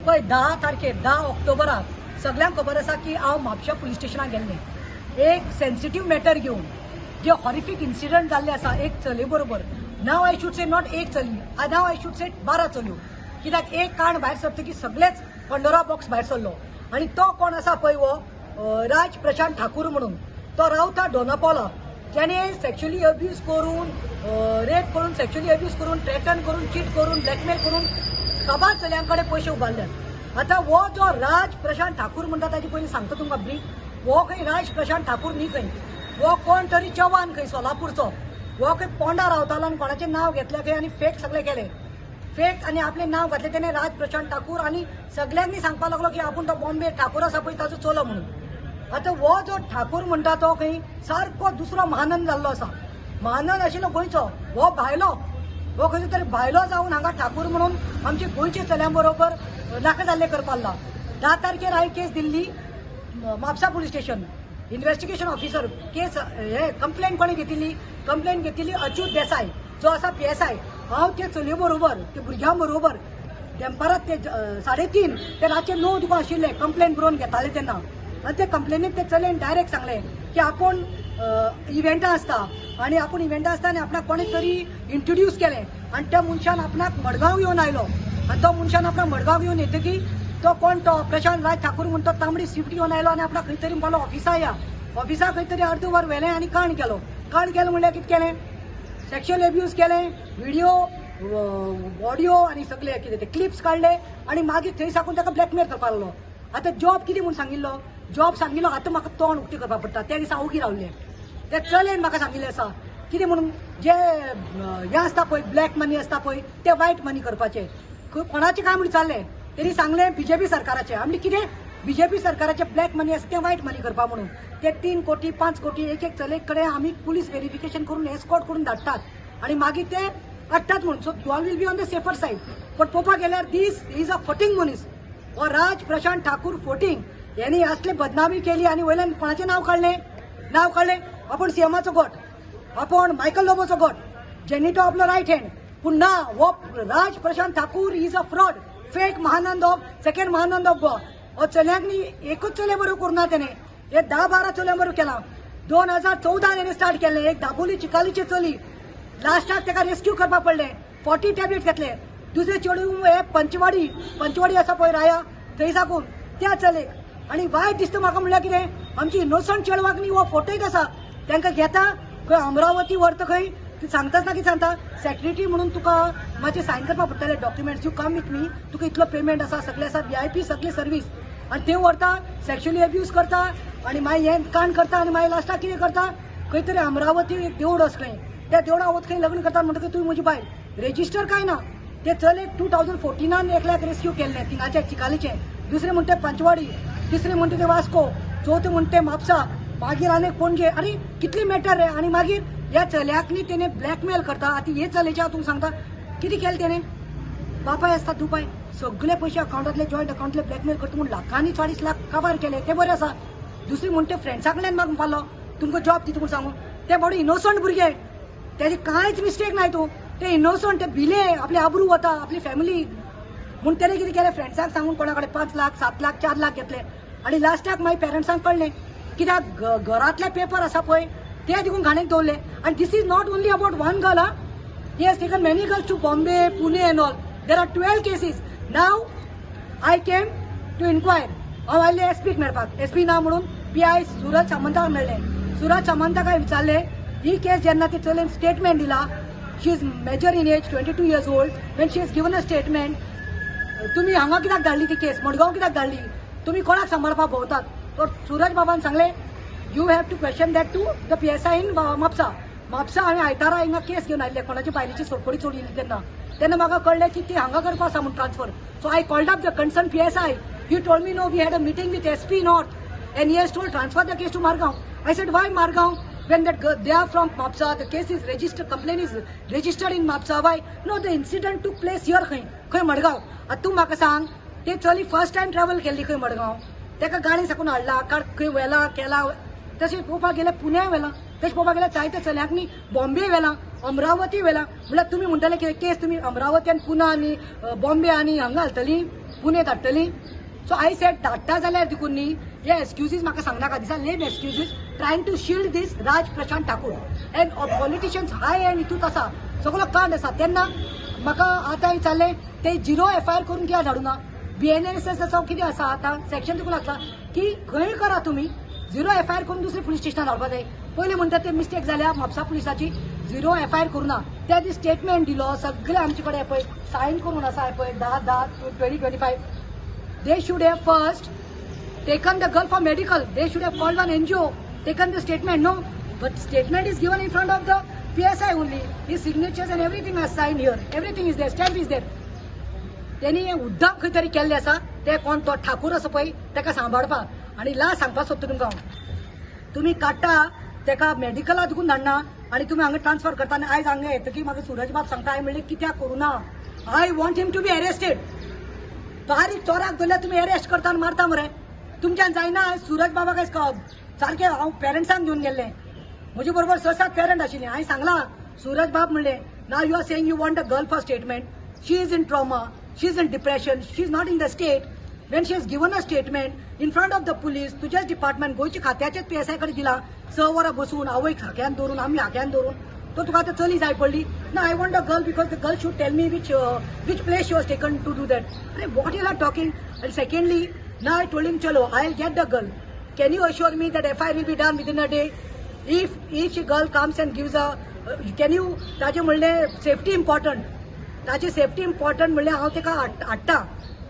पळय, 10 तारखेर, 10 ऑक्टोबराक सगल्यांक खबर आसा की हांव म्हापशा पुलीस स्टेशनाक गेल्लें एक सेन्सिटीव मॅटर घेवन, जे हॉरिफीक इन्सिडंट जाल्ले आसा एक चलये बरोबर. Now I should say not एक चली, now I should say 12 चलयो, कित्याक एक कांड भायर सरतकीर सगळेच पंडोरा बॉक्स भायर सरलो. आनी तो कोण आसा पळय, हो राज प्रशांत ठाकूर म्हणून, तो रावता दोनापावला, ज्याने सेक्शुअली अब्यूज करून, रेप करून, सेक्शुअली अब्यूज करून, थ्रेटन करून, चीट करून, ब्लॅकमेल करून काबार चलयां कडेन पयशे उबारल्यात. आतां हो जो राज प्रशांत ठाकूर म्हणटा, ताजे पयलीं सांगता तुमकां ब्रीफ. हो खंय राज प्रशांत ठाकूर न्ही खंय, हो कोण तरी चव्हाण खंय सोलापूरचो. हो खंय पोंडा रावतालो आनी कोणाचें नांव घेतलें खंय आनी फेक सगळें केलें, फेक, आनी आपलें नांव घातलें तेणे राज प्रशांत ठाकूर. आनी सगल्यांनी सांगपाक लागलो की आपूण तो बॉम्बे ठाकूर आसा पळय ताचो चलो म्हणून. आतां हो जो ठाकूर म्हणटा तो खंय सारको दुसरो महानंद जाल्लो आसा. महानंद आशिल्लो गोंयचो, हो भायलो. हो खंयचो तरी भायलो जावन हांगा ठाकूर म्हणून आमचे गोंयच्या चल्यां बरोबर नाका जाल्लें करपाक लागला. 10 तारखेर हांवें केस दिल्ली Mapusa police station. Investigation officer case हे कंप्लेन कोणी घेतिल्ली? कंप्लेन घेतिल्ली अच्युत देसाय जो आसा पीएसआय. हांव ते चलये बरोबर, ते भुरग्यां बरोबर देंपारात ते 3:30 ते रातचे 9 तुका आशिल्ले, कंप्लेन बरोवन घेताले तेन्ना. आनी ते कंप्लेनीत ते चलयेन डायरेक्ट सांगलें की आपूण इव्हेंटां आसता आनी आपूण इव्हेंटां आसता आनी आपणाक कोणें तरी इंट्रोड्यूस केलें आनी त्या मनशान आपणाक मडगांव घेवन आयलो. आनी तो मनशान आपणाक मडगांव घेवन येतकीर तो कोण, तो प्रशांत राज ठाकूर म्हूण, तो तांबडी स्विफ्ट घेवन आयलो आनी आपणाक खंय तरी म्हणलो ऑफिसा या. ऑफिसा खंय तरी अर्द वर व्हेलें आनी कांड केलो. कांड केलो म्हणल्यार कितें केलें? सेक्शुअल एब्यूज केलें, व्हिडिओ, ऑडियो आनी सगळे कितें ते क्लिप्स काडले आनी मागीर थंय साकून ताका ब्लॅकमेल करपाक लागलो. आतां जॉब कितें म्हूण सांगिल्लो, जॉब सांगिल्लो. आतां म्हाका तोंड उक्तें करपाक पडटा. त्या दिसा ओगी रावले. त्या चलयेन म्हाका सांगिल्लें आसा कितें म्हणून, जे हें आसता पळय, ब्लॅक मनी आसता पळय, ते वायट मनी करपाचे. कोणाचें काय म्हूण विचारलें, तेणी सांगलें बीजेपी सरकाराचें. आमी कितें, बीजेपी सरकाराचे ब्लॅक मनी आसा तें वायट मनी करपा म्हणून ते 3 कोटी, 5 कोटी एक एक चलये कडेन आमी पुलीस व्हेरिफिकेशन करून एस्कॉर्ट करून धाडटात आनी मागीर ते हाडटात म्हणून, so you all will be on the safer side. पण पळोवपाक गेल्यार this is a फटींग मनीस हो राज प्रशांत ठाकूर, फटींग. यांनी असली बदनामी केली आनी वयल्यान कोणाचें नांव काडलें? नांव काडलें आपूण सीएमाचो गट, आपूण मायकल लोबोचो गट, जेनिटो आपलो रायट हँड. पूण ना, हो राज Prashant Thakur is a fraud, fake Mahanand of second Mahanand of Goa. हो चल्यांक न्ही, एकूच चलये बरोबर करुना तेणे, हे 10-12 चलयां बरोबर केला. 2014 तेणे स्टार्ट केलें. एक दाबोली चिकालीची चली, लास्टाक ताका रेस्क्यू करपाक पडलें, 40 टॅबलेट घेतले. दुसरे चेडूं हे पंचवाडी, पंचवाडी आसा पळय राया, थंय साकून त्या चलेक. आनी वायट दिसता म्हाका म्हणल्यार कितें, आमची इनोसंट चेडवाक न्ही हो फटयत आसा. तांकां घेता खंय अमरावती व्हरता खंय, ती सांगताच ना. कितें सांगता, सेक्रेटरी म्हणून तुका मातशें सायन करपाक पडटले documents, you come with me, तुका इतलो पेमेंट आसा, सगळें आसा, व्हीआयपी सगळी सर्वीस. आनी ते व्हरता, सेक्शुअली अब्यूज करता आनी मागीर हें कांड करता. आनी मागीर लास्टाक कितें करता, खंय तरी अमरावती एक देवूळ आसा खंय, त्या देवळा वत खंय लग्न करता. म्हणटकीर तुवें म्हजी बायल रेजिस्टर काय ना. ते चलयेक 2014नान एकल्याक रेस्क्यू केल्लें थिंगाचे चिकालीचें. दुसरें म्हणटे पंचवाडी, तिसरें म्हणटे ते वास्को, चवथें म्हणटे म्हापसा, मागीर आनी पणजे. आनी कितली मॅटर रे! आनी मागीर ह्या चल्याक न्ही तेणे ब्लॅकमेल करता. आतां हे चलयेचें हांव तुमकां सांगता कितें केलें तेणे. बापाय आसता दुपाय, सगळे पयशे अकाउंटांतले, जॉयंट अकाउंटांतले ब्लॅकमेल करता म्हूण लाखांनी, 40 लाख काबार केले. ते बरें आसा. दुसरी म्हणटे फ्रेंड्सा कडल्यान मागून पावलो, तुमकां जॉब दिता म्हूण सांगू. ते बाबडे इनोसंट भुरगे, तेजे कांयच मिस्टेक नाय तूं, ते इनोसंट, ते भिले, आपली आबरू वता, आपली फॅमिली म्हूण. तेणे कितें केलें, फ्रेंड्सांक सांगून कोणा कडेन 5 लाख, 7 लाख, 4 लाख घेतले. आनी लास्टाक मागीर पेरंट्सांक कळ्ळें, कित्याक घरांतले पेपर आसा पळय ते देखून घाणीक दवरले. आनी this is not only about one girl. Ah, he has taken many girls to Bombay, Pune and all. There are 12 cases. Now I came to inquire. हांव आयले एसपीक मेळपाक. एसपी ना म्हणून पी I Suraj सामंताक मेळ्ळे. सुरज सामंताक हांवें विचारलें, ही केस जेन्ना ती चलयेन स्टेटमेंट दिला, she is major in age, 22 years old, when she has given a statement, तुमी हांगा कित्याक धाडली ती केस? मडगांव कित्याक धाडली? तुमी कोणाक सांबाळपाक भोंवतात? तर सुरज बाबान सांगलें, you have to question that to the PSI in Mapusa. Mapusa हांवें आयतारा हिंगा केस घेवन आयिल्ले, कोणाची बायलेची सोडकोडी चोडिल्ली तेन्ना. तेन्ना म्हाका कळ्ळें की ती हांगा करपा आसा म्हूण transfer. So I called up the concern PSI. He told me, no, we had a meeting with SP North and he has told transfer the case to Margao. I said, why Margao? When that girl, they are from Mapsa, the case is registered, complaint is registered in Mapsa. Why? No, the incident took place here खंय खंय मडगांव. आतां तूं म्हाका सांग, ते चली first time travel केल्ली खंय मडगांव, ताका गाडी साकून हाडला कार खंय व्हेला केला. तशें पळोवपाक गेल्यार पुण्या व्हेला, तशें पळोवपाक गेल्यार जायत्या चल्यांक न्ही बॉम्बे व्हेला, अमरावती व्हेला. म्हणल्यार तुमी म्हणटले की केस तुमी अमरावती आनी पुना आनी बॉम्बे आनी हांगा घालतली. पुणे धाडटली. सो I said, धाडटा जाल्यार देखून न्ही, हे एक्सक्युजीस म्हाका सांगनाका. These are lame excuses trying to shield this Raj Prashant Thakur and politicians high and हितूत आसा सगळो कांड आसा. तेन्ना म्हाका आतां विचारलें, ते झिरो एफआयआर करून कित्याक धाडूना? बीएनएसएस कितें आसा आतां सेक्शन देखून आसला की खंय करा तुमी, झिरो एफआयआर करून दुसरे पुलीस स्टेशनार धाडपा जाय. पयलीं म्हणटा ते मिस्टेक जाल्या म्हापसा पुलिसाची, झिरो एफआयआर करूना. त्या दीस स्टेटमेंट दिलो, सगळे आमचे कडेन पळय सायन करून आसा पळय, 10/10/2025. They should have first taken the girl for medical. They should have called one NGO, taken the statement. No, but statement is given in front of the PSI only. His signatures and everything are signed here. Everything is there. Stamp is there. त्यांनी हे उद्दाम खंय तरी केल्ले आसा. ते कोण तो ठाकूर आसा पळय, ताका सांबाळपाक. आनी लास्ट सांगपाक सोदता तुमकां हांव, तुमी काडटा ताका मेडिकला देखून धाडना आनी तुमी हांगा ट्रान्सफर करता. आनी आयज हांगा येतकीर म्हाका सुरज बाब सांगता, हांवें म्हणलें कित्याक करूं ना? I want him to be arrested. बारीक चोराक धरल्यार तुमी अरेस्ट करता आनी मारता मरे, तुमच्यान जायना. सुरज बाबा काय सारकें हांव पेरंट्सांक घेवन गेल्लें, म्हजे बरोबर स सात पेरंट आशिल्ले. हांवें सांगलां, सुरज बाब म्हणलें, now you are saying you want a girl for statement. She is in trauma, she is in depression, she is not in the state. When she has given a statement in front of the police, तुज्याच department गोंयच्या खात्याच्याच PSI कडेन दिला, 6 वरां बसून, आवयक हाक्यान धरून, आमी हाक्यान धरून, तो तुका आतां चली जाय पडली ना? I want a girl because the girl should tell me which place she was taken to do that. अरे, what you are talking? And secondly, now I told him, चलो, I will get the girl. Can you assure me that FIR will be done within a day if each girl comes and gives a, can you? ताजें म्हणलें safety important. ताची safety important म्हणलें, हांव ताका हाडटा.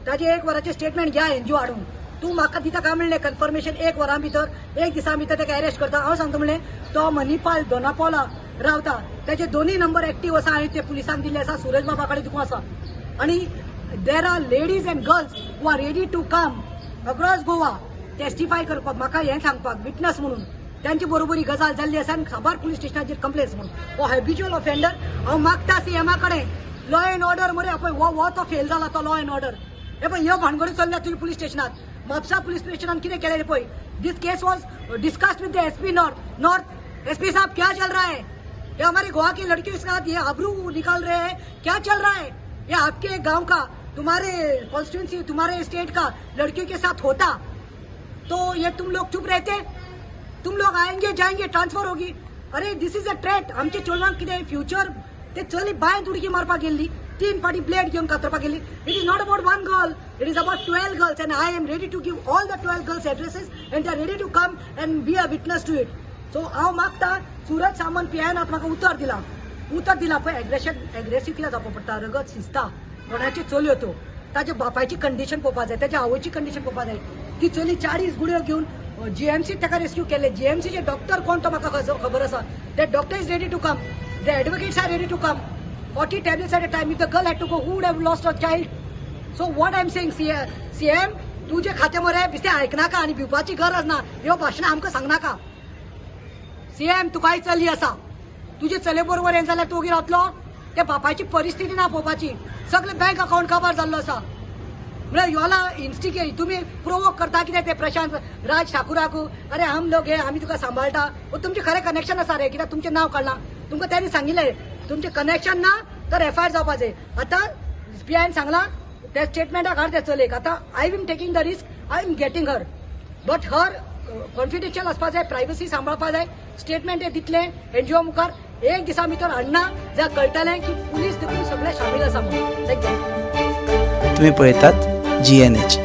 ताजें एक वराचें स्टेटमेंट घ्या एनजीओ हाडून. तूं म्हाका दिता काय म्हणलें कन्फर्मेशन, एक वरां भितर, एक दिसा भितर ताका अरेस्ट करता? हांव सांगता म्हणलें, तो मनिपाल दोनापोला रावता, ताचे दोन्ही नंबर एक्टीव आसा. हांवें ते पुलिसांक दिल्ले आसा, सुरज बाबा कडेन देखून आसा. आनी there are ladies and girls who are ready to come across Goa testify करपाक, म्हाका हें सांगपाक, विटनस म्हणून त्यांचे बरोबर ही गजाल जाल्ली आसा आनी साबार पुलीस स्टेशनाचेर कंप्लेन्स म्हणून. हो हॅबिच्युअल ऑफेंडर. हांव मागता सीएमा कडेन, लॉ अँड ऑर्डर मरे पळय, हो हो तो फेल जाला तो लॉ अँड ऑर्डर. हे पळय, ह्यो भानगडी चल्ल्या तुज्या पुलीस स्टेशनात. म्हापसा पुलीस स्टेशनान कितें केलें पळय. This case was discussed with the SP North. North SP साहब, क्या चल रहा है? ये हमारी गोवा की लड़कियों के साथ ये आबरू निकाल रहे हैं. क्या चल रहा है ये? आपके गांव का, तुम्हारे कॉन्स्टिट्यूंसी, तुम्हारे स्टेट का लड़कियों के साथ होता तो ये तुम लोग चुप रहते? तुम लोग आएंगे, जाएंगे, ट्रान्सफर होगी. अरे, this is a threat. आमच्या चेडवांक कितें फ्युचर? ते चली बांयत उडकी मारपाक गेल्ली, तीन फाटी ब्लेड घेवन कातरपाक गेली. It is not about one girl, it is about 12 girls and I am ready to give all the 12 girls addresses and they are ready to come and be a witness to it. So हांव मागता, सुरज सामंत पीआयन आतां म्हाका उतर दिलां, उतर दिलां पळय. Aggression aggressive कित्याक जावपा पडटा? रगत शिजता. कोणाच्यो चलयो त्यो, ताच्या बापायची कंडिशन पळोवपा जाय, ताच्या आवयची कंडिशन पळोवपा जाय. ती चली 40 गुडयो घेवन जीएमसी ताका रेस्क्यू केले. जीएमसीचे डॉक्टर कोण तो म्हाका खबर आसा. That doctor is ready to come, the advocates are ready to come. 40 tablets at a time, if the girl had to go, who would have lost a child? So what I am saying, CM, तुजे खाते मरे बेश्टें आयकनाका आनी भिवपाची गरज ना. ह्यो भाशणां आमकां सांगनाका. सीएम, तुकाय चली आसा. तुजे चले बरोबर हें जाल्यार तूं ओगी रावतलो? त्या बापायची परिस्थिती ना पळोवपाची. सगळे बँक अकाउंट काबार जाल्लो आसा. म्हळ्यार योला इन्स्टिगेट, तुमी प्रोवोक करता कितें ते प्रशांत राज ठाकूराक? अरे, हम लोग हे, आमी तुका सांबाळटा. वो तुमचें खरें कनेक्शन आसा रे, कित्याक तुमचें नांव काडलां? तुमकां त्यांनी सांगिल्लें, तुमचें कनेक्शन ना तर एफआयआर जावपाचें. आतां पीआयन सांगलां, त्या स्टेटमेंटाक हाड त्या चलयेक. आतां I am taking the risk, I am getting her, but her confidential आसपा जाय, प्रायवसी सांबाळपा जाय. स्टेटमेंट हे दितले एनजीओ मुखार. एक दिसा भितर हाडना जाल्यार कळटलें की पुलीस देखून सगळे सामील आसा म्हणून. Thank you. तुम्ही पळयतात जीएनएच.